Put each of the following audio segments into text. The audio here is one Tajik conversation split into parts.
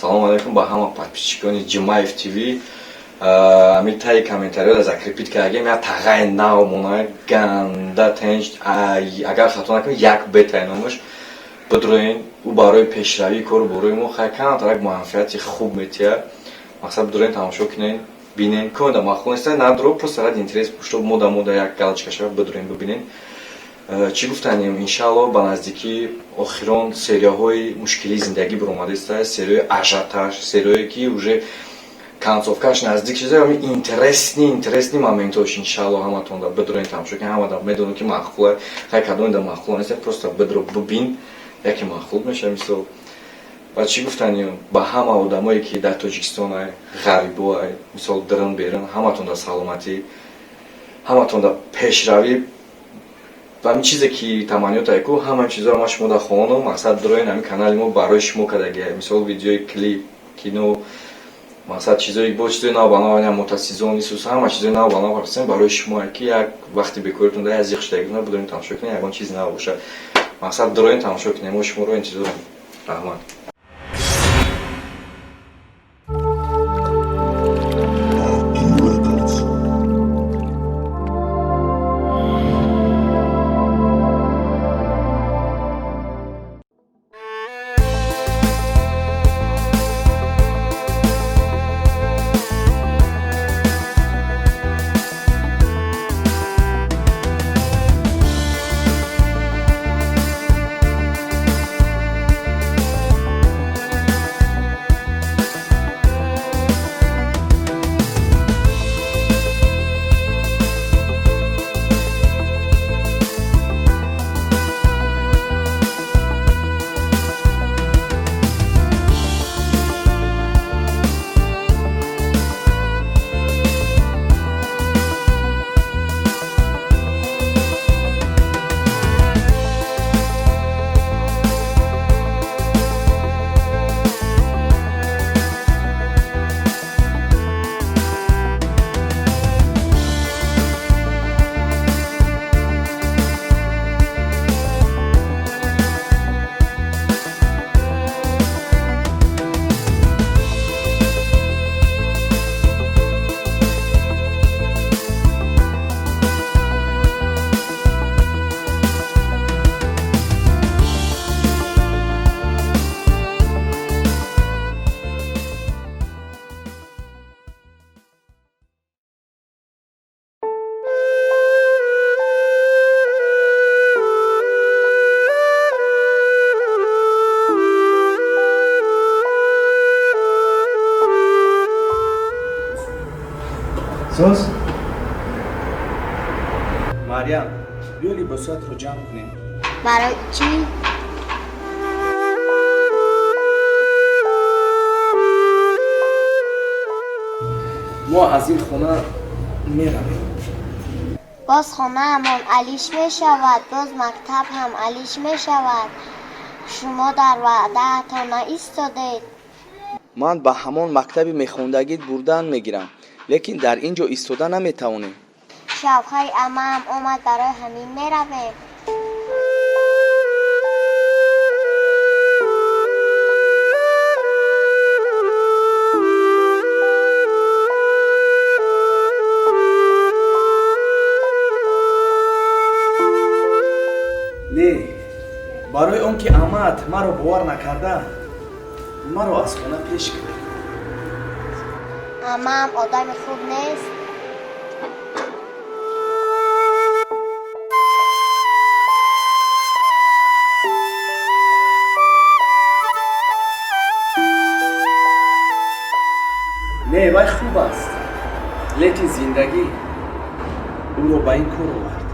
Салому алейкум ба ҳама подписчикони Ҷимаев ТВ. Ами таи комментариёда закрепить кардагем, як тағаи нав мона ганда тенҷ, агар хато накунем, як бетаи номаш. Бидроен, ӯ барои пешравии кору борои мо хай камтарак манфиати хуб метиҳад. Мақсад, бидроен, тамошо кунен, бинен, кунда махул неста, надро, просто ради интерес, чтоб мода мода як галочка шава, бидроен, бибинен. Чӣ гуфтанем, иншаалло, ба наздикӣ охирон серияҳои мушкилии зиндагӣ биромадааста, серияҳои ажиотаж, серияҳое ки уже концовкаш наздик шуда, ами интересный моментош, иншаалло, ҳаматонда бидроен, тамошо кунен. Ҳамада медонам, ки маъқула, хай кадомеда маъқула неста, просто бидро, бибин, яке маъқул меша мисол. Ва чӣ гуфтанем, ба ҳама одамое ки дар Тоҷикистон ай, ғарибо ай, мисол, дирин берин, ҳаматонда саломатӣ, ҳаматонда пешравӣ ва ҳамин чизе ки таманниёт ку, ҳамаи чизоро ман шумо да хонам. Мақсад, дуроин, ҳамин канали мо барои шумо кардагия, мисол, видеои клип, кино, мақсад, чизои бо чизои нав ба нав, мотосезон, исус, ҳама чизои нав ба нав ҳастем барои шумо, ки як вақти бекоритон да як зиқ шудагӣ будорем, тамошо кунем, ягон чизи нав бошад. Мақсад, дуроин, тамошо кунем, мо шуморо интизорем. Раҳмат. Соз. Марьям, биё, либосатро ҷамъ кунем. Барои чӣ? Мо аз ин хона меравем. Боз хонаамон алиш мешавад, боз мактаб ҳам алиш мешавад. Шумо дар ваъдаатон наистодед. Ман ба ҳамон мактаби мехондагит бурдан мегирам, лекин дар ин ҷо истода наметавонем. Шавҳари амаам омад, барои ҳамин меравем. Не, барои он ки амаат маро бовар накарда, маро аз хона пеш кард. Амаам одами хуб нест. Не, вай хуб аст, лекин зиндагӣ ӯро ба ин кор овард.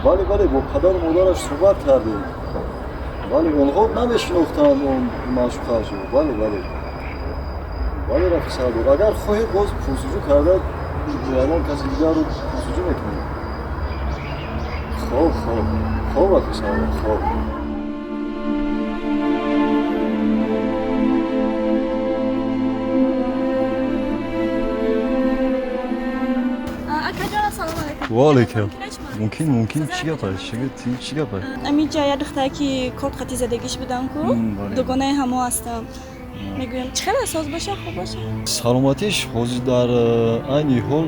Бале, бале, бо падару модараш суҳбат кардем. Бале, онҳо намешинохтанд он маъшуқаашро. Бале, бале, бале, рафиқ Сардор, агар хоҳед, боз пурсуҷӯ карда, ягон каси дигарро пурсуҷӯ мекунем. Хоб, хоб, хоб, рафиқ Сардор, хоб. Ва алайкум. Мумкин, мумкин. Чӣ гап аст? Чӣ гап аст? Амиҷа як духтаре ки корт қати задагиш будам ку, дугонаи ҳамо ҳастам. Мегӯям, чӣ хел соз боша, хуб боша? Саломатиш ҳозир дар айни ҳол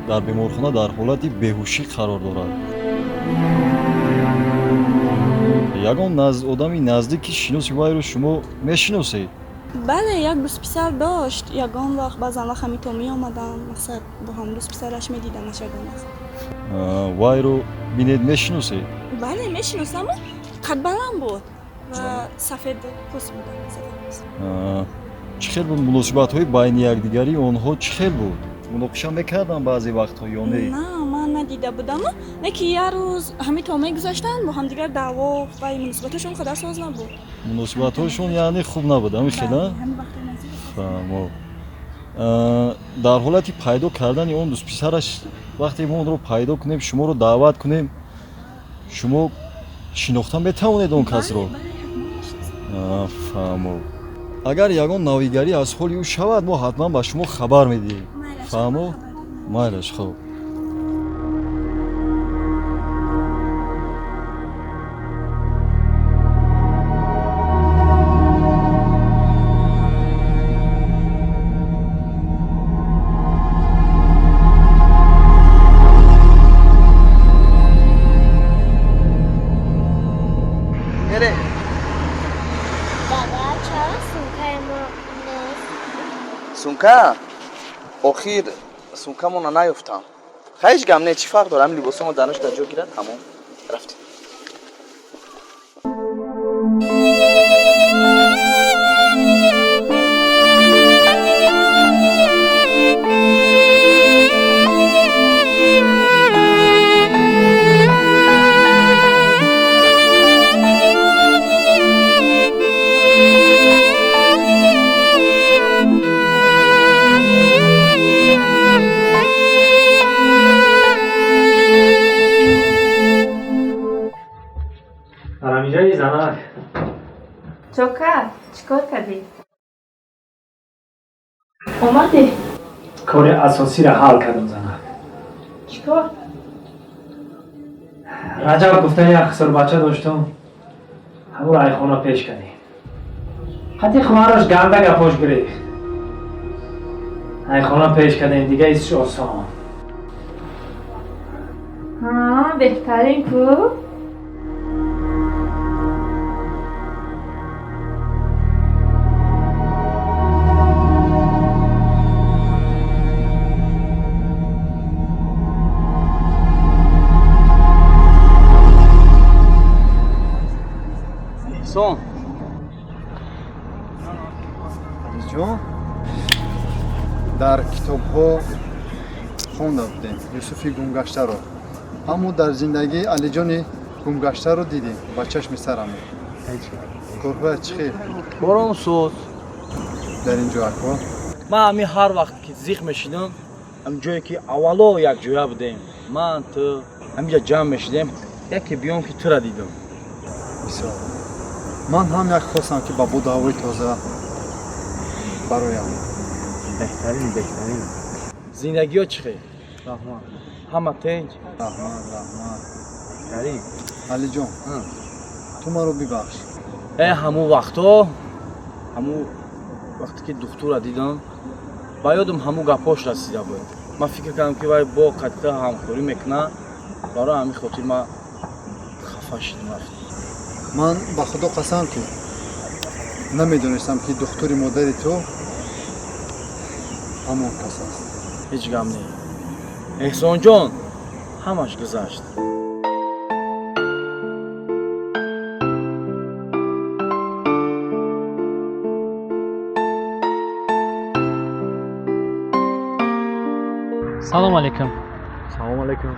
дар беморхона дар ҳолати беҳушӣ қарор дорад. Ягон одами наздики шиноси вайро шумо мешиносед? Бале, як дӯстписар дошт. Ягон вақт, баъзан вақт ҳамито меомадам, мақсад, бо ҳам дӯстписараш медидамаш ягон вақт. Вайро бинед, мешиносед? Бале, мешиносам. Қадбаланд буд ва сафед пӯст буд. Чӣ хел буд муносибатҳои байни якдигарии онҳо, чӣ хел буд? Муноқиша мекарданд баъзе вақтҳо ё не? На, ман надида будам, лекин як рӯз ҳамито мегузаштанд, бо ҳамдигар даъво ва муносибатҳошон қадар соз набуд. Муносибатҳошон яъне хуб набуд, ҳамин хел? Фаҳмо. Дар ҳолати пайдо кардани он дӯстписараш, вақте мо онро пайдо кунем, шуморо даъват кунем, шумо шинохта метавонед он касро? Фаҳмо. Агар ягон навигарӣ аз ҳоли ӯ шавад, мо ҳатман ба шумо хабар медиҳем. Фаҳмо? Майлаш, хуб. Сумка? Охир сумкамона наёфтам. Ҳеҷ гам не, чӣ фарқ дорам, либосамо данаш дар ҷо гирад, тамом. Рафтем. Чока, чӣ кор кардӣ? Омадӣ? Кори асосиро ҳал кардам, занак. Чӣ кор? Раҷаб гуфта як хисурбача доштум, ҳамуро айхона пеш кардем. Қати хоҳараш ганда гапош гирифт. Айхона пеш кардем, дига исш осон. Ҳа, беҳтарин ку? Эҳсон. Алиҷон, дар китобҳо хонда будем Юсуфи гумгаштаро, аммо дар зиндагӣ Алиҷони гумгаштаро дидем ба чашми сарамон. Корҳоят чӣ хел? Борон соз. Дар ин ҷо ако? Ман ҳамин ҳар вақт ки зиқ мешидам, ҳамин ҷое ки аввало якҷоя будем, ман, ту ҳаминҷа ҷамъ мешидем, яке биём ки тура дидам. Бисёр. Ман ҳам як хостам ки ба боду ҳавои тоза бароям. Беҳтарин, беҳтарин. Зиндагиҳо чӣ хел? Раҳмат. Ҳама тинҷ? Раҳмат, раҳмат. Беҳтарин. Алиҷон, ту маро бибахш. Ҳамун вақтҳо, ҳамун вақте ки духтурра дидам, ба ёдам ҳамун гапҳош расида буд. Ман фикр кардам ки вай бо қатита ҳамкорӣ мекунад, барои ҳамин хотир ман хафа шудам, рафтам. Ман ба худо қасам ки намедонистам ки духтури модари ту ҳамон кас аст. Ҳеҷ гам не, Эҳсонҷон, ҳамаш гузашт. Салом алейкум. Салом алейкум.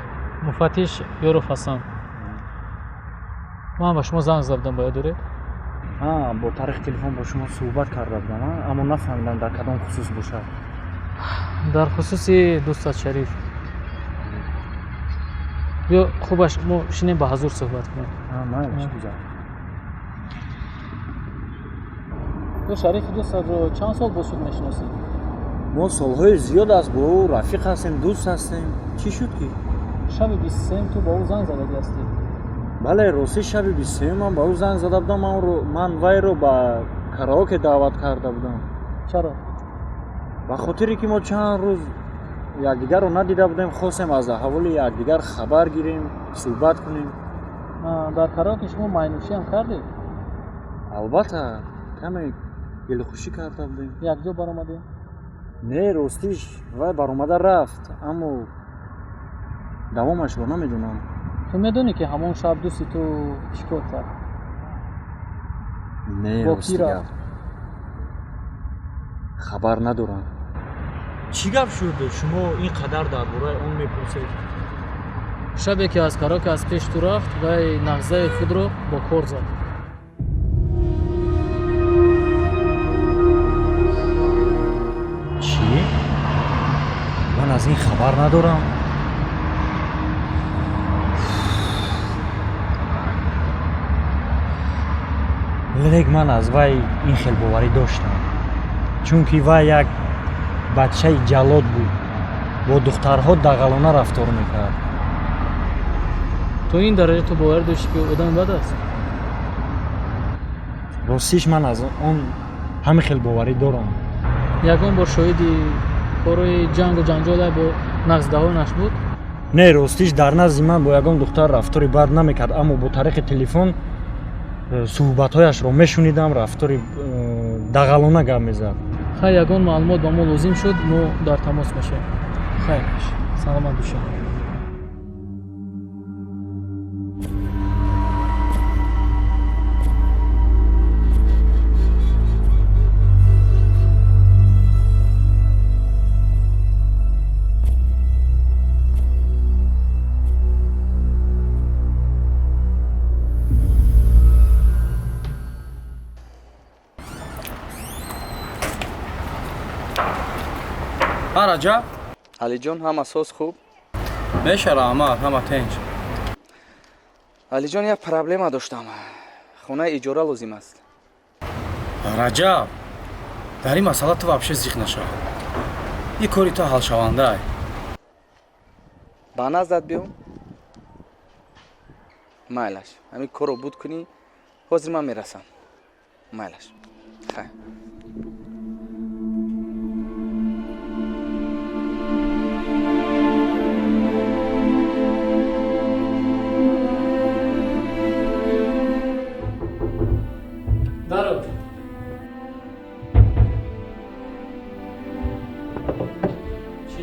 Муфаттиш Ёров ҳастам. Ман ба шумо занг зада будам, ба ёд доред? Бо тариқи телефон бо шумо суҳбат карда будам, аммо нафаҳмидам дар кадом хусус бошад. Дар хусуси дӯстат Шариф. Биё, хубаш мо шинем, ба ҳазур суҳбат кунем. Майлаш, гузар. Ту Шарифи дӯстатро чанд сол боз шуд мешиносӣ? Мо солҳои зиёд аст бо ӯ рафиқ ҳастем, дӯст ҳастем. Чӣ шуд ки? Шаби 23-м ту бо ӯ занг задагӣ ҳастӣ. Бале, ростӣ шаби 23-м ман ба ӯ занг зада будам. Ман вайро ба караоке даъват карда будам. Чаро? Ба хотире ки мо чанд рӯз якдигарро надида будем, хостем аз аҳволи якдигар хабар гирем, суҳбат кунем. Дар караоке шумо майнӯшиам кардед? Албатта, каме дилхушӣ карда будем. Якҷо баромадем? Не, ростиш вай баромада рафт, аммо давомашро намедонам. Ту медонӣ, ки ҳамон шаб дӯсти ту чӣ кор кард? Не, Бо рости кӣ рафт? гап, хабар надорам. Чӣ гап шуд, шумо ин қадар дар бораи он мепурсед? Шабе ки аз караоке аз пеш ту рафт, вай нағзаи худро бо кор зад. Чӣ? Ман аз ин хабар надорам. Лек ман аз вай ин хел боварӣ доштам, чунки вай як бачаи ҷаллод буд, бо духтарҳо дағалона рафтор мекард. То ин дараҷа ту боварӣ доштӣ, ки одами бад аст? Ростиш, ман аз он ҳамин хел боварӣ дорам. Ягон бор шоҳиди корои ҷангу ҷанҷоле бо нағздаҳонаш буд? Не, ростиш, дар назди ман бо ягон духтар рафтори бад намекард, аммо бо тариқи телефон суҳбатҳояшро мешунидам, рафтори дағалона гап мезад. Хайр, ягон маълумот ба мо лозим шуд, мо дар тамос мешавем. Хайр, саломат бошед. Ҳа, Раҷаб. Алиҷон, ҳама соз, хуб? Меша, раҳмат, ҳама тинҷ. Алиҷон, як проблема доштам, хонаи иҷора лозим аст. Раҷаб, дар ин масъала ту вообще зиқ нашав, ин кори ту ҳалшавандай. Ба наздат биём? Майлаш, ҳамин корро буд кунӣ, ҳозир ман мерасам. Майлаш, хайр. Даро. Чӣ?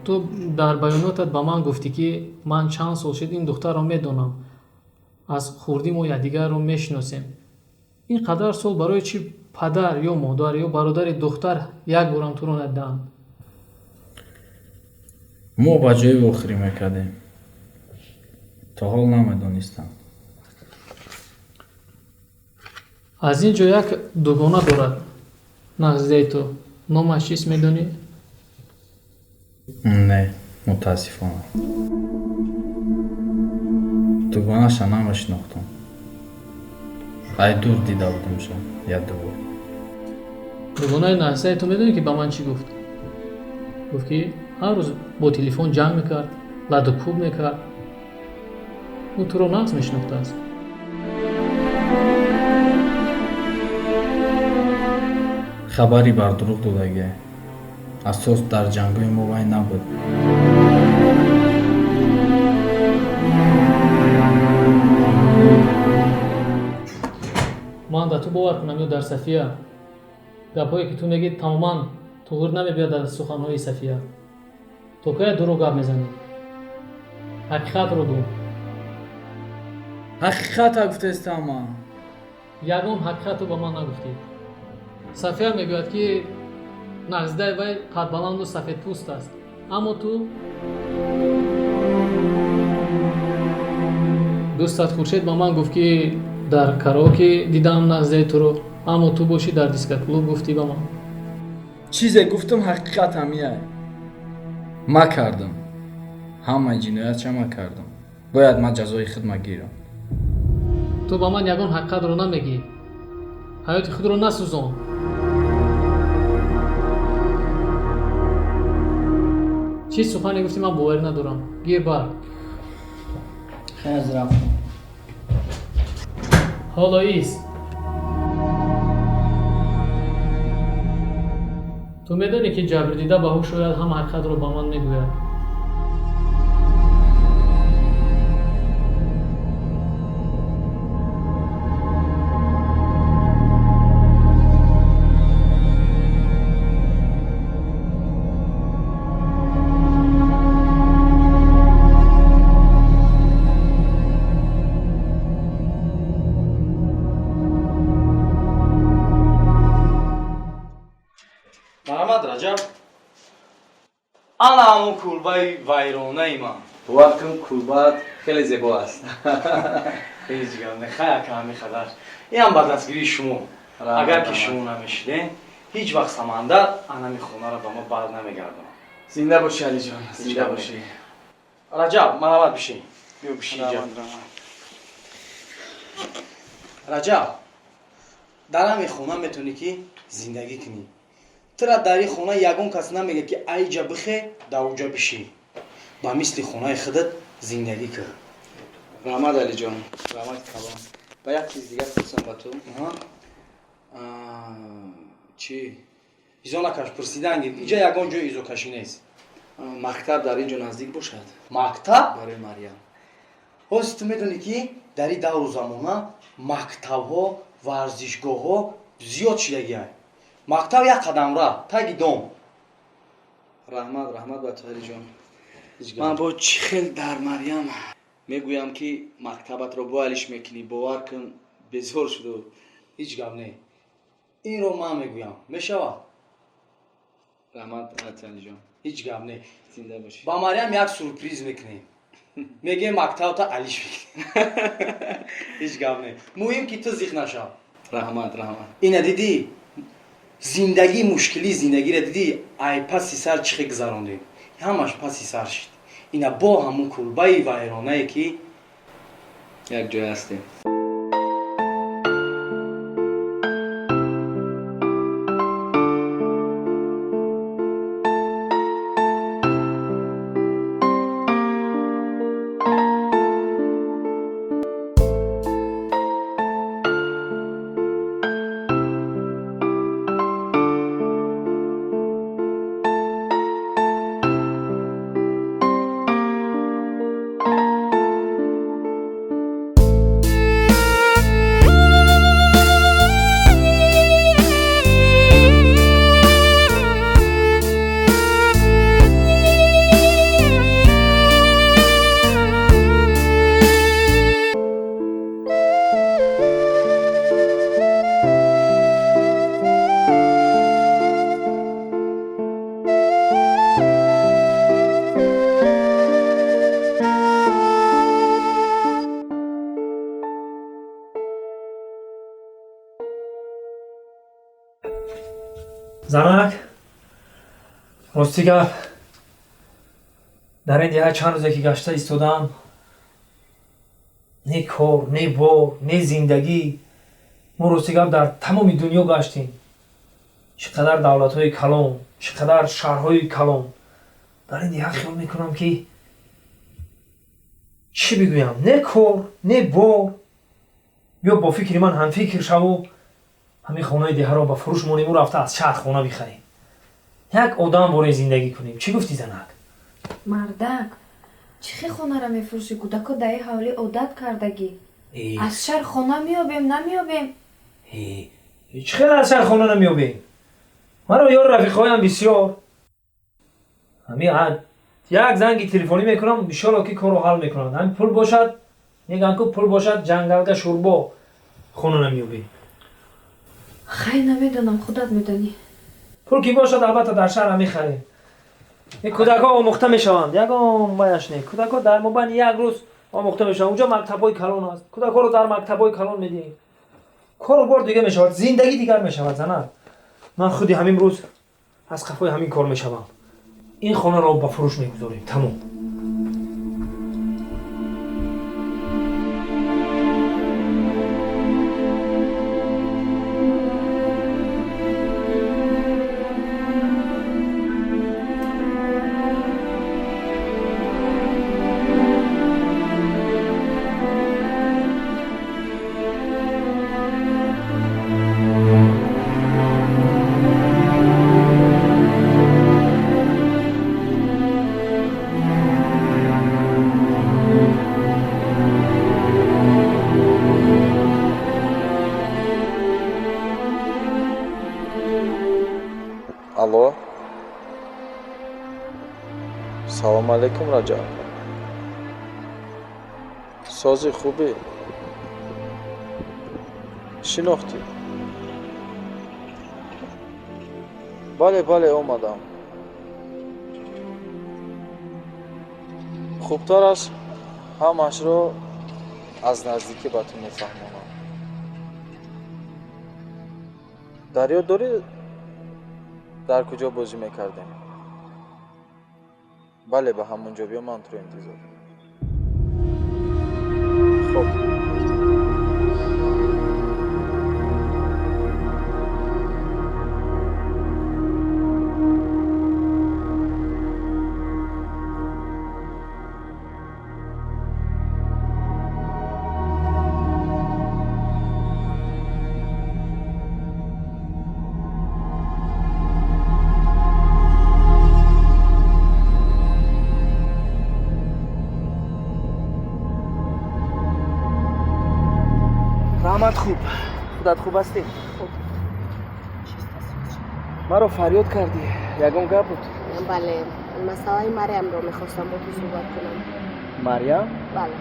Ту дар баёнотат ба ман гуфтӣ, ки ман чанд сол шуд ин духтарро медонам, аз хурдӣ мо якдигарро мешиносем. Ин қадар сол барои чӣ падар ё модар ё бародари духтар як борам туро надидаанд? Мо ба ҷои вохӯрӣ мекардем, то ҳол намедонистам. Аз ин ҷо як дугона дорад нағзидаи ту, номаш чист, медонӣ? Не, мутаассифона, дугонаша намешинохтам. Ай дур дида будамша як ду бор. Дугонаи нағзидаи ту медонӣ, ки ба ман чӣ гуфт? Гуфт, ки ҳар рӯз бо телефон ҷанг мекард, ладукӯб мекард. Ӯ туро нағз мешинохтааст. Хабари бардурӯғ додагӣ. Асос, дар ҷангҳои мо вай набуд. Ман дар ту бовар кунам ё дар Сафия? Гапҳое, ки ту мегӣ, тамоман туғр намебиёд дар суханҳои Сафия. То кая дурӯғ гап мезанӣ? Ҳақиқатро гӯ. Ҳақиқата гуфтестам ман. Ягон ҳақиқатро ба ман нагуфтӣ. Сафия мегӯяд, ки нағзидаи вай қадбаланду сафедпӯст аст. Аммо ту дӯстат Хуршед ба ман гуфт, ки дар караоке дидам наздаи туро, аммо ту бошӣ, дар дискоклуб гуфтӣ ба ман. Чизе гуфтам, ҳақиқат ҳамияй. Ма кардам, ҳамаи ҷиноятша ма кардам, бояд ман ҷазои худма гирам. Ту ба ман ягон ҳақиқатро намегӣ. Ҳаёти худро насӯзон. Чӣ сухане гуфтӣ, ман боварӣ надорам. Гир бар. Хез, рафтам. Ҳоло ис. Ту медонӣ, ки ҷабрдида ба ҳуш ояд, ҳама ҳақиқатро ба ман мегӯяд. Марҳамат, Раҷаб, ана ҳамун кулбаи вайронаи ман. Бовар кун, кулбаат хеле зебо аст. Ҳеҷ гап не, хай, ака, ҳамин қадар. Инам ба дастгирии шумо. Агар ки шумо намешидем, ҳеҷ вақт Самандар анами хонаро ба мо бар намегардонад. Зинда бошӣ, Алиҷон, зинда бошӣ. Раҷаб, марҳамат, бишин, биё, бишин инҷа. Раҷаб, дар ҳамин хона метавонӣ ки зиндагӣ кунӣ. Тура дар ин хона ягон кас намегӯяд, ки айҷа бихе, дар уҷа бишин. Ба мисли хонаи худат зиндагӣ кун. Раҳмат, Алиҷон, раҳмати калон. Ба як чиз дигар пурсам ба ту. Чӣ? Изо накаш, пурсидан гир, инҷа ягон ҷои изокашӣ нест. Мактаб дар ин ҷо наздик бошад? Мактаб? Барои Марьям. Ҳозир ту медонӣ, ки дар ин давру замона мактабҳо, варзишгоҳҳо зиёд шидагианд. Мактаб як қадамра, таги дом. Раҳмат, раҳмат ба ту, Алиҷон. Ман бо чӣ хел дар Марьям мегӯям, ки мактабатро бо алиш мекунӣ. Бовар кун, безор шуду. Ҳеҷ гап не, инро ман мегӯям, мешавад. Раҳмат, Алиҷон. Ҳеҷ гап не. Зинда бошӣ. Ба Марьям як сюрприз мекунем, мегӯем мактабта алиш мекунем. Ҳеҷ гап не, муҳим ки ту зиқ нашав. Раҳмат, раҳмат. Ина дидӣ, зиндагӣ, мушкилии зиндагиро дидӣ, ай паси сар чӣ хел гузарондем, ҳамаш паси сар шид. Ина бо ҳамун кулбаи вайронае ки як ҷой ҳастем. Занак, рости гап, дар ин деҳа чанд рӯзе ки гашта истодаам, не кор, не бор, не зиндагӣ. Мо, рости гап, дар тамоми дунё гаштем, чӣ қадар давлатҳои калон, чӣ қадар шаҳрҳои калон. Дар ин деҳа хиёл мекунам, ки чӣ бигӯям, не кор, не бор. Биё, бо фикри ман ҳамфикр шаву ҳамин хонаи деҳаро ба фурӯш монему рафта аз шаҳр хона бихарем, як одам боре зиндагӣ кунем. Чӣ гуфтӣ, занак? Мардак, чӣ хел хонара мефурӯшӣ? Кӯдако дар ин ҳавлӣ одат кардагӣ. Аз шаҳр хона меёбем, намеёбем. Чӣ хел аз шаҳр хона намеёбем? Маро ёр рафиқҳоям бисёр. Ҳамин як занги телефонӣ мекунам, иншолло ки корро ҳал мекунанд. Ҳамин пул бошад, мегӯянд ку, пул бошад, ҷангалга шӯрбо, хона намеёбем. Хай, намедонам, худат медонӣ. Пул ки бошад, албатта, дар шаҳрам мехарем. Ин кӯдакҳо омӯхта мешаванд, ягон ваяш не. Кӯдакҳо дар мобайни як рӯз омӯхта мешаванд. Унҷо мактабҳои калон аст, кӯдакҳоро дар мактабҳои калон медиҳем. Кору бор дига мешавад, зиндагӣ дигар мешавад. Занак, ман худи ҳамин рӯз аз қафои ҳамин кор мешавам. Ин хонаро ба фурӯш мегузорем, тамом. Алло, салому алайкум, Раҷаб. Сози хубӣ? Шинохтӣ? Бале, бале, омадам. Хубтараш ҳамаашро аз наздикӣ ба ту мефаҳмонам. Дар ёд дорӣ, дар куҷо бозӣ мекардем? Бале, ба ҳамон ҷо биё, ман туро интизор. Хуб. Раҳмат, хуб. Худат хуб ҳастӣ? Хуб. Маро фарёд кардӣ, ягон гап буд? Бале, масъалаи Мариамро мехостам бо ту суҳбат кунам. Мариам? Бале.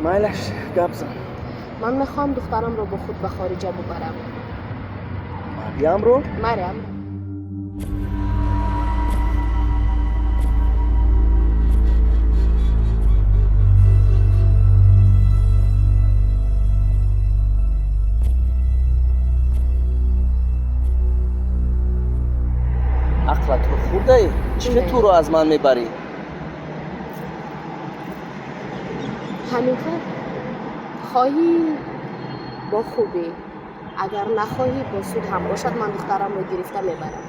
Майлаш, гап зан. Ман мехоҳам духтарамро бо худ ба хориҷа бубарам. Мариамро? Мариам. Ақлатро хӯрдаӣ? Чӣ хел туро аз ман мебарӣ? Ҳамин хел. Хоҳӣ бо хубӣ, агар нахоҳӣ бо суд ҳам бошад, ман духтарамро гирифта мебарам.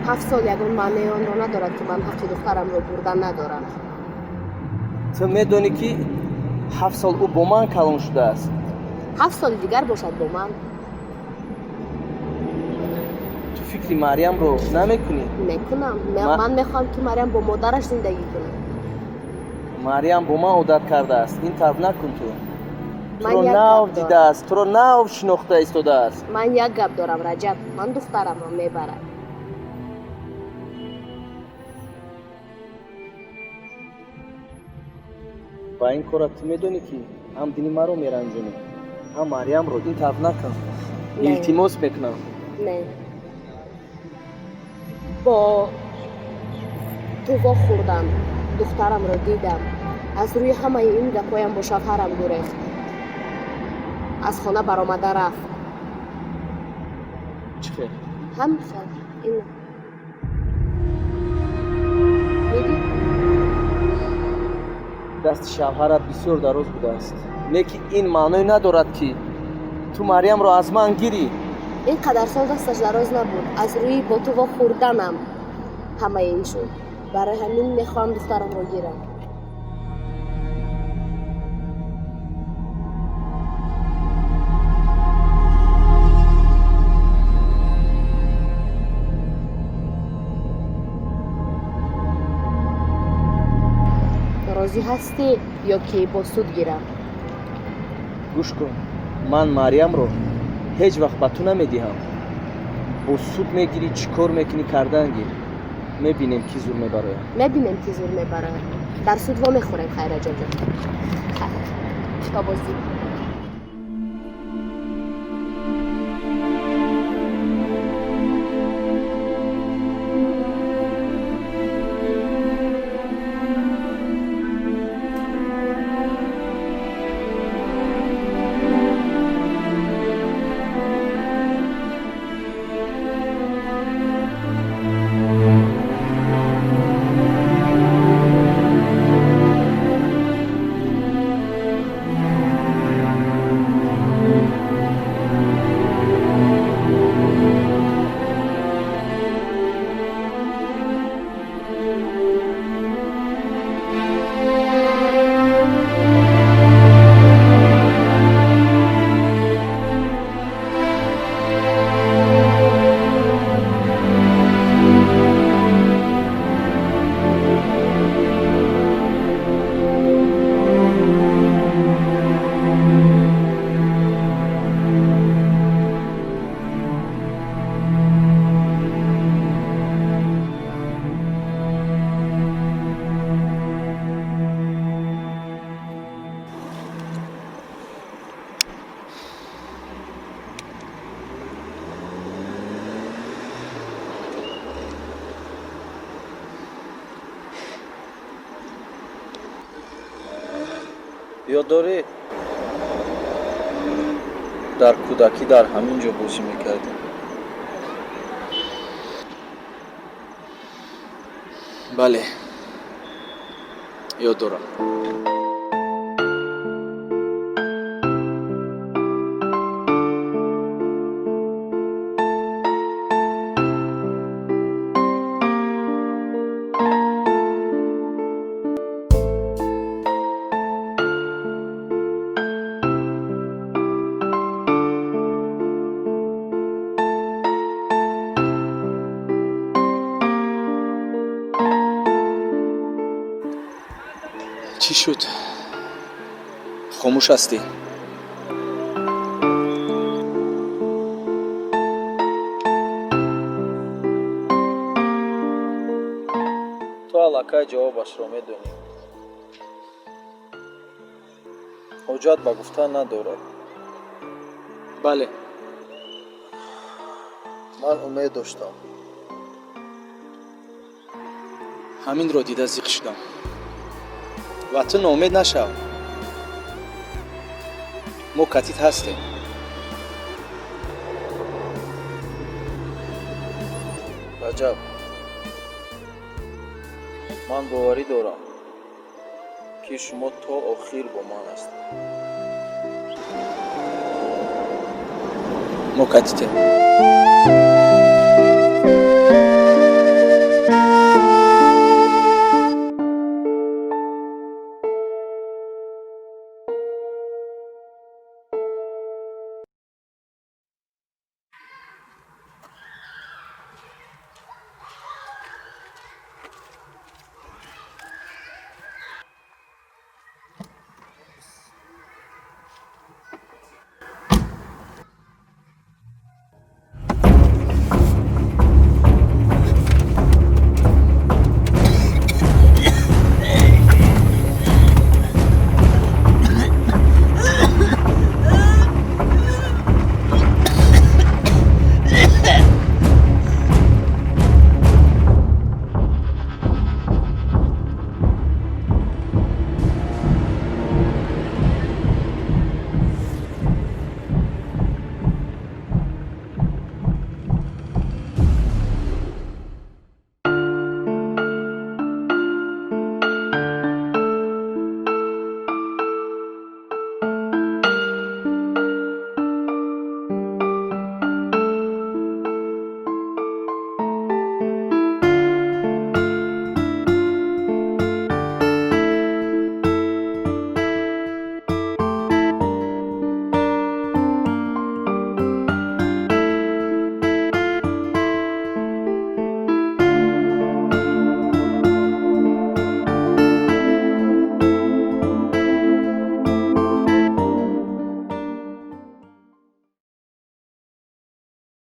7 сол ягон маънеи онро надорад, ки ман ҳаққи духтарамро бурдан надорам. Ту медонӣ, ки 7 сол ӯ бо ман калон шудааст. 7 соли дигар бошад бо ман. Ту фикри Мариамро намекунӣ? Мекунам. Ман мехоҳам, ки Мариам бо модараш зиндагӣ кунад. Мариам бо ман одат кардааст. Ин тарф накун ту. Туро нав дидааст, туро нав шинохта истодааст. Ман як гап дорам, Раҷаб. Ман духтарамро мебарам. Ба ин кора ту медонӣ, ки ҳам дини маро меранҷонӣ, ҳам Мариамро. Ин тарф накун. Илтимос мекунам. Не. Бо ту вохӯрдам, духтарамро дидам. Аз рӯи ҳамаи ин гапҳоям бо шавҳарам гурехт. Аз хона баромада рафт. Чӣ хел? Ҳамин хел. Ин дидӣ? Дасти шавҳарат бисёр дароз будааст. Не ки ин маъное надорад, ки ту Мариамро аз ман гирӣ. Ин қадар сол дасташ дароз набуд. Аз рӯи бо ту вохӯрданам ҳамаи ин шуд. Барои ҳамин мехоҳам духтарамро гирам. Розӣ ҳастӣ ё ки бо суд гирам? Гӯш кун, ман Мариамро ҳеҷ вақт ба ту намедиҳам. Бо суд мегирӣ, чӣ кор мекунӣ, кардан гир. Мебинем, ки зур мебарояд. Мебинем, ки зур мебарояд. Дар суд вомехӯрем, хайр, Раҷабҷон. То боздид. Ёд дорӣ, дар кӯдакӣ дар ҳамин ҷо бозӣ мекардем? Бале, ёд дорам. Чӣ шуд, хомӯш ҳастӣ? Ту аллакай ҷавобашро медонӣ, ҳоҷат ба гуфтан надорад. Бале. Ман умед доштам. Ҳаминро дида зиқ шудам. Ва ту ноумед нашав, мо катит ҳастем. Раҷаб, ман боварӣ дорам, ки шумо то охир бо ман ҳастед. Мо катитем.